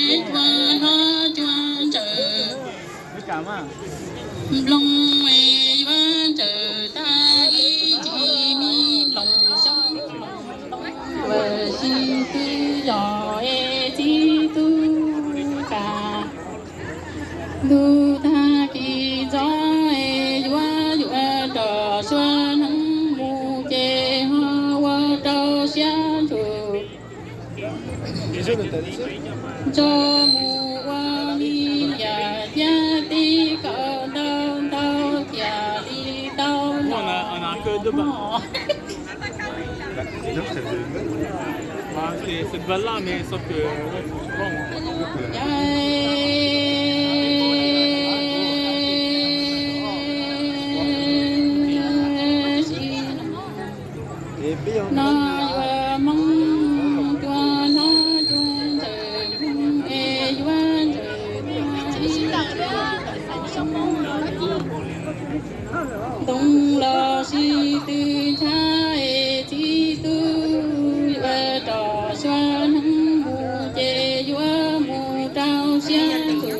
Cua hlob cua ntsawm nplooj es yuav ntsawm tag ib tsis me loos xyoob loos ntoo, sib twb yos es txib tub tas. Ntuj tag kis ntxov es yuav yuav rau sua hneev mus ces ho ua rau siab ntsug. Nco mus ua li yam thiab tib kaum ntau ntau tiam li tau no. No yuav Hmoob cua hlob cua ntsawm es yuav ntsawm ntoo los sib tw ntshab es txib tub yuav rau sua hneev mus ces yuav mus rau siab ntsug.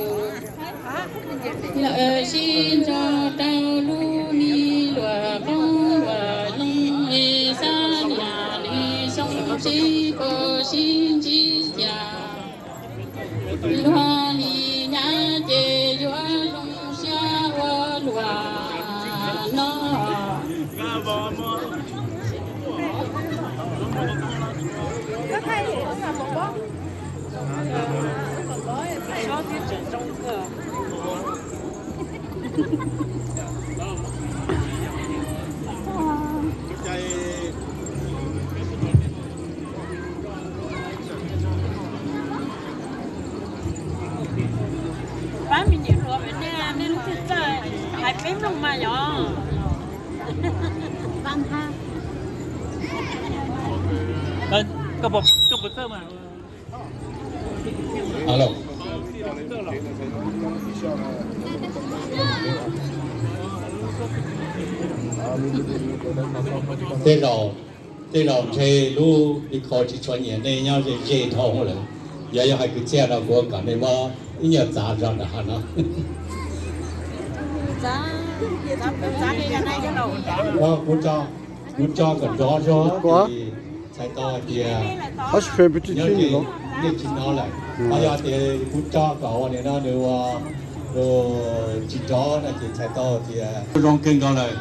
Lawv sib ntso rau lub me luam qoob luam loo es xab niam li xyoo sib pab sib ntsib cas. Luag li nyab ces yuav zoo siab ua luam no. Pab me nyuam hluas mas nej, nej leej twg txawj hais peb mloog mas yog. Koj puas txawj mas? Alo. Tej zaum, tej zaum ntshe lub li qho tsis tshua nyiam nej nyob ze ze dhau lawm. Yog, yog hais kwv txhiaj no kuv kom nej muab ib nyuag txav zog nram hav no. Kuv tso, kuv tso kom nrov zog ces txhais tau hais tias nyob ces nej tsis hnov lawm. Ho yog tias kuv tso kom ua li no nws ua tsis nrov no ces txhais tau tias zoo kawg nkaus lawm.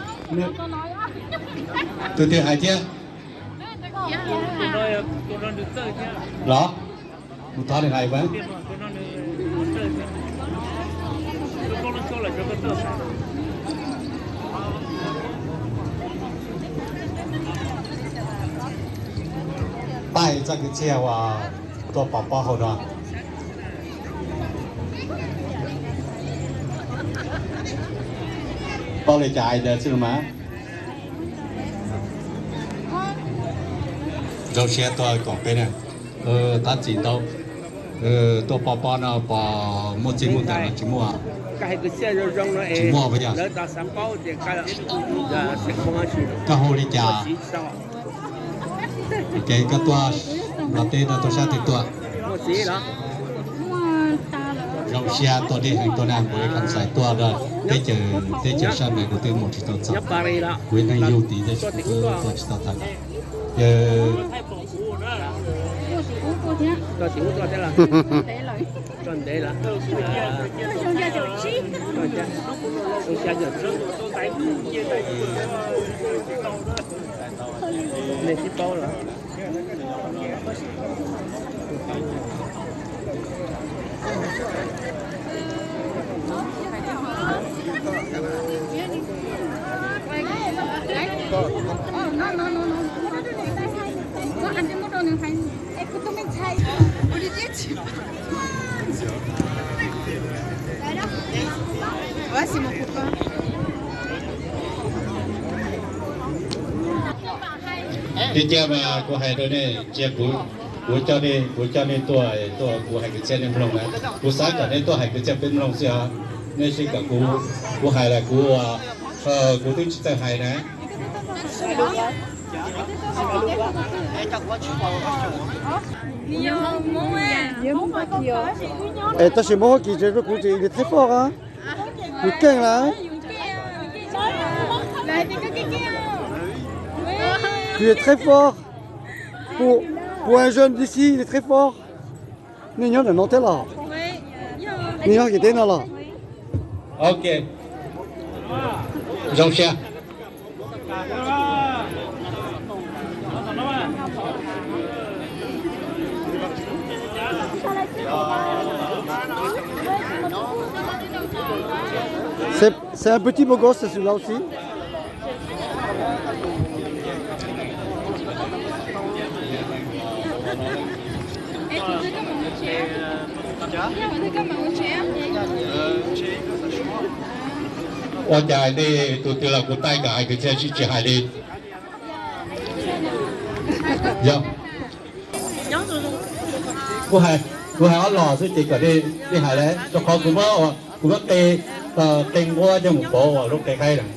Tus twg hais thiab? Los, kuv thov nws hais. Pab hais txoj kwv txhiaj uas tuaj pov pob hauv no. Paub li cas hais ntawd xwb los mas. Zoo siab tuaj koom peb na. Tab txim ntau, tuaj pov pob no pos muaj txij muaj nkawm no tsis muaj, tsis muaj puas yog? Koj hu li cas? Ces koj tuaj los teb no tuaj sab twg tuaj? Zoo siab tuaj deb heev tuaj nag npua li kham xais tuaj rau teb chaws, teb chaws sab npes kuv twb mus tsis tau txog. Kuv ib leeg yug tid tab sis kuv twb tuaj tsis tau tag. Yawg Li cas mas kuv hais rau nej, cia kuv, kuv coj nej, kuv coj nej tuaj, tuaj kuv hais kwv txhiaj nej mloog na. Kuv xav kom nej tuaj hais kwv txhiaj peb mloog xwb os. Nej sim kom kuv, kuv hais lawm kuv, kuv twb tsis txawj hais na. Es tab sis Hmoob Huab Kis tseem rau kuv ces Très Fort a, kuv keej lawm. Tu es très fort. Pour, pour un jeune d'ici, il est très fort. Nej nyob ntawm no thiab los? Nej nyob kev teb no los? Ok. Zoo siab. C'est, c'est un petit beau gosse, celui-là aussi. Ua cas nej tus twg los kuv taij kom hais kwv txhiaj tsis hais li. Yog, kuv hais, kuv hais ob los xwb ces kom nej hais lawm, rau qhov kuv muab, kuv muab qe, qe nquab coj mus pauv ua lub qe qaib lawm.